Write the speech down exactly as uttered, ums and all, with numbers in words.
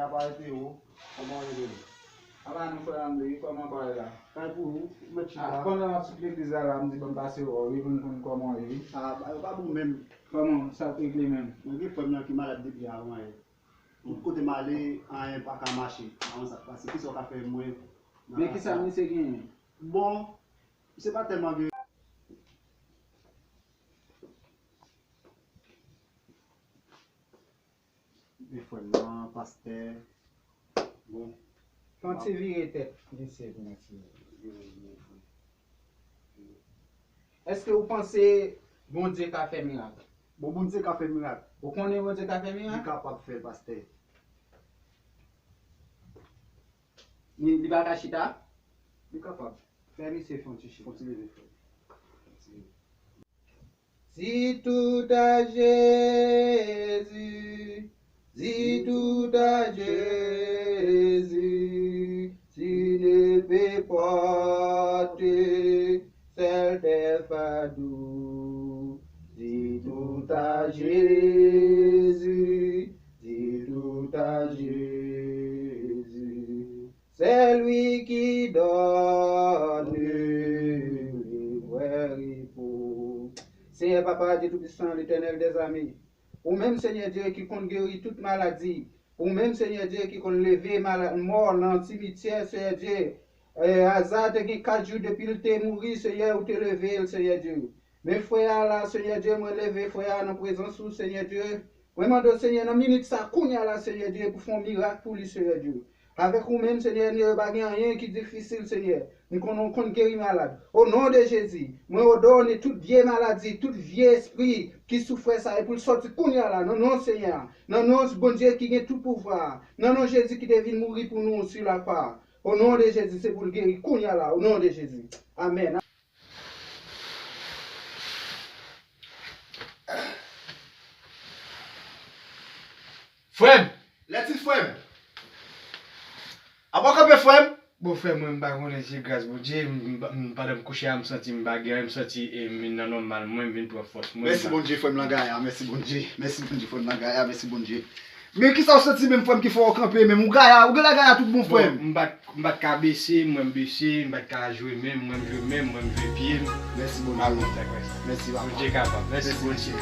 Apa e te ou, kòman w ye menm? Apa nou frè André, kòman bagay la? Kay pou ou, ou mèt chita. Ah, pandan w ap sot legliz la, la, m di ban m pase wè w, wi, pou m konn kòman w ye, wi. Ah, ba yo pa bon menm. Kòman, sa w te regle menm? Mwen gen frè m nan ki malad depi avan yè. Tout kote m ale, anyen pa ka mache. Avan sa k pase, kisa w ka fè mwen? Men kisa misye genyen? Bon, misye pa tèlman gen. Men frè m nan, pastè. Bon. Fè yon ti vire tèt misye pou mwen, silvouplè. Èske ou panse Bondye ka fè mirak? Bon, Bondye ka fè mirak. Ou konnen Bondye ka fè mirak? Li kapab fè, pastè. Li, li pa ka chita? Li kapab. Fè misye fè yon ti chita. Fè yon ti leve, frè. Fè yon ti leve. Dis tout à Jésus, dis tout à Jésus, tu ne peux porter seul tes fardeaux. Dis tout à Jésus, dis tout à Jésus. C'est lui qui donne le vrai repos. Senyè Papa, Dye Toupisan, Letènèl dèzame, ou menm, Senyè Dye, ki konn geri tout maladi, ou menm, Senyè Dye, ki konn leve mala-, mò nan simityè, Senyè Dye, eh, Laza te gen kat jou depi l te mouri, Senyè, ou te leve l, Senyè Dye. Men frè a la, Senyè Dye, mwen leve frè a nan prezans ou, Senyè Dye. Mwen mande w, Senyè, nan minit sa, kounye a la, Senyè Dye, pou fè yon mirak pou li, Senyè Dye. Avèk ou menm, Senyè, pa gen anyen ki difisil, Senyè. M konnen w konn geri malad. O non de Jezi, mwen òdone tout vye maladi, tout vye espri ki sou frè sa, e pou l sòti kounye a la, nan non Senyè a, nan non Bondye ki gen tout pouvwa a, nan non Jezi ki te vin mouri pou nou sou lakwa a. O non de Jezi, se pou l geri kounye a la, o non de Jezi. Amèn. Frè m! Lèti frè m! Apa w kanpe frè m? Bon, frè m, mwen m pa konnen, se gras Bondye, m, m, m, pandan m kouche a, m santi m pa gen anyen, m santi, e, m vin nan nòmal mwen, m vin pran fòs mwen. Mèsi Bondye, frè m, langay a, mèsi Bondye, mèsi Bondye, frè m, langay a, mèsi Bondye. Men kisa w santi menm, frè m, ki fè w kanpe menm? Ou gaya, ou gen lagaya tout bon, frè m. Bon, m pa t, m pa t ka bese, mwen m bese, m pa t ka jwe men m, mwen m jwe men m, mwen m jwe pye m. Mèsi Bondye. Mèsi papa. Bondye kapab. Mèsi Bondye.